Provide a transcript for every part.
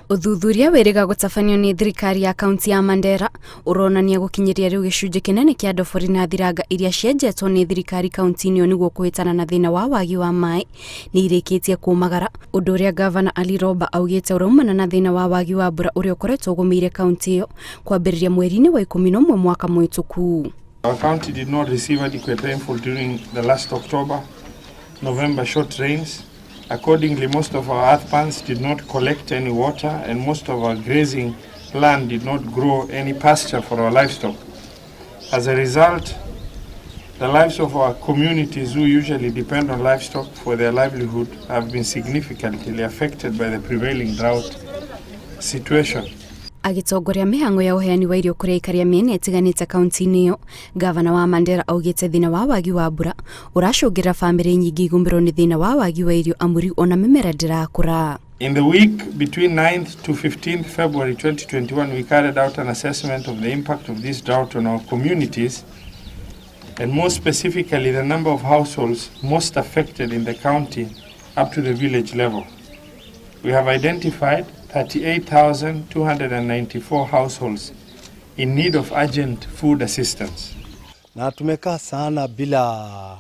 Ũthuthuria wĩrĩga gũtabanio nĩ thirikari ya kaunti ya Mandera ũronania gũkinyĩria rĩu gĩcunjĩ kĩnene kĩa ndobori na thiranga iria cienjetwo nĩ thirikari kaunti-inĩ ĩyo nĩguo kũhĩtana na thĩna wa wagi wa maĩ nĩ irĩkĩtie kũmagara, ũndũ ũrĩa ngavana Ali Roba augĩte ũraumana na thĩna wa wagi wa mbura ũrĩa ũkoretwo ũgũmĩire kaunti ĩyo kwambĩrĩria mweri-inĩ wa 11 mwaka mũhĩtũku. Our county did not receive adequate rainfall during the last October, November short rains. Accordingly, most of our earth pans did not collect any water and most of our grazing land did not grow any pasture for our livestock. As a result, the lives of our communities who usually depend on livestock for their livelihood have been significantly affected by the prevailing drought situation. Agĩtongoria mĩhang'o ya ũheani wa irio kũrĩ aikari a mĩena ĩtiganĩte kaunti-inĩ ĩyo, ngavana wa Mandera augĩte thĩna wa wagi wa mbura ũracũngĩrĩra bamĩrĩ nyingĩ igũmĩrwo nĩ thĩna wa wagi wa irio amu rĩu ona mĩmera ndĩrakũra. In the week between 9th to 15th February 2021, we carried out an assessment of the impact of this drought on our communities and more specifically the number of households most affected in the county up to the village level. We have identified 38,294 households in need of urgent food assistance. Na tumekaa sana bila,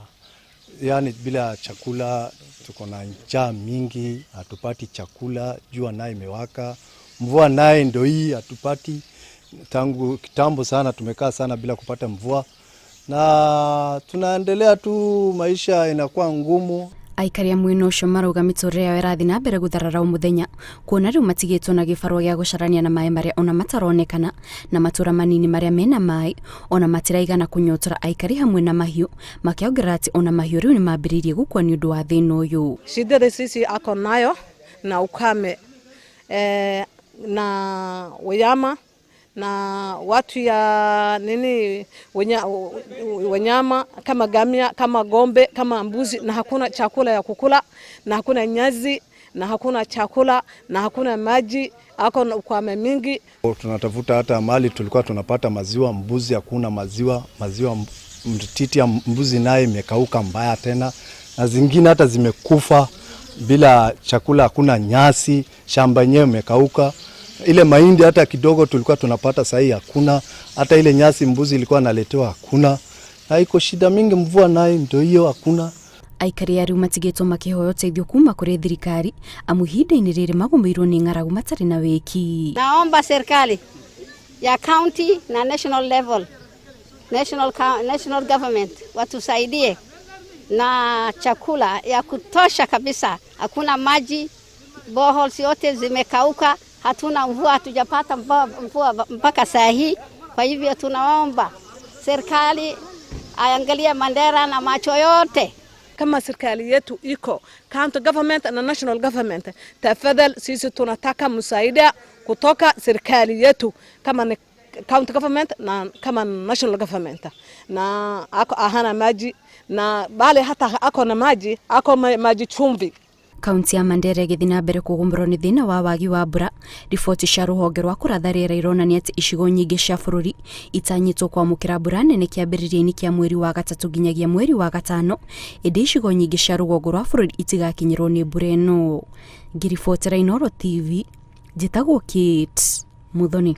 yani bila chakula, tuko na njaa mingi, hatupati chakula, jua naye imewaka, mvua naye ndio hii hatupati. Tangu kitambo sana tumekaa sana bila kupata mvua, na tunaendelea tu, maisha inakuwa ngumu. Aikari a mwena ũcio marauga mĩtũrĩre yao ĩrathiĩ na mbere gũtharara o mũthenya kuona rĩu matigĩtwo na gĩbarũa gĩa gũcarania na maĩ marĩa ona mataronekana na matũra manini marĩa mena maĩ ona matiraigana kũnyotora aikari hamwe na mahiũ, makĩongerera atĩ ona mahiũ rĩu nĩ mambĩrĩirie gũkua nĩ ũndũ wa thĩna ũyũ. Shida sisi ako nayo na ukame na wanyama na watu ya nini wanyama kama gamia, kama ng'ombe, kama mbuzi, na hakuna chakula ya kukula, na hakuna nyasi, na hakuna chakula, na hakuna maji, ako na ukame mingi. Tunatafuta hata mali tulikuwa tunapata maziwa, mbuzi hakuna maziwa, maziwa titi ya mbuzi naye imekauka mbaya tena, na zingine hata zimekufa bila chakula, hakuna nyasi, shamba yenyewe imekauka. Ile mahindi hata kidogo tulikuwa tunapata sahii hakuna, hata ile nyasi mbuzi ilikuwa naletewa hakuna, na iko shida mingi, mvua naye ndio hiyo hakuna. Aikari a rĩu matigĩtwo makĩhoya ũteithio kuma kũrĩ thirikari amu ihinda-inĩ rĩrĩ magũmĩirwo nĩ ng'aragu matarĩ na wĩki. Naomba serikali ya county na national level, national government watusaidie na chakula ya kutosha kabisa. Hakuna maji, boreholes yote zimekauka, hatuna mvua, hatujapata mvua mpaka saa hii. Kwa hivyo tunaomba serikali aangalie Mandera na macho yote. Kama serikali yetu iko county government na national government, tafadhali sisi tunataka msaada kutoka serikali yetu, kama ni county government na kama national government, na ako ahana maji na bale hata ako na maji, ako maji chumvi. Kaunti ya Mandera ĩgĩthiĩ na mbere kũgũmĩrwo nĩ thĩna wa wagi wa mbura, riboti cia rũhonge rwa kũratha rĩera ironania atĩ icigo nyingĩ cia bũrũri itanyĩtwo kwamũkĩra mbura nene kĩambĩrĩria-inĩ kĩa mweri wa gatatũ nginyagia mweri wa gatano, ĩndĩ icigo nyingĩ cia rũgongo rwa bũrũri itigakinyĩrwo nĩ mbura ĩno. Ngĩribotera Inooro TV, njĩtagwo Kate Muthoni.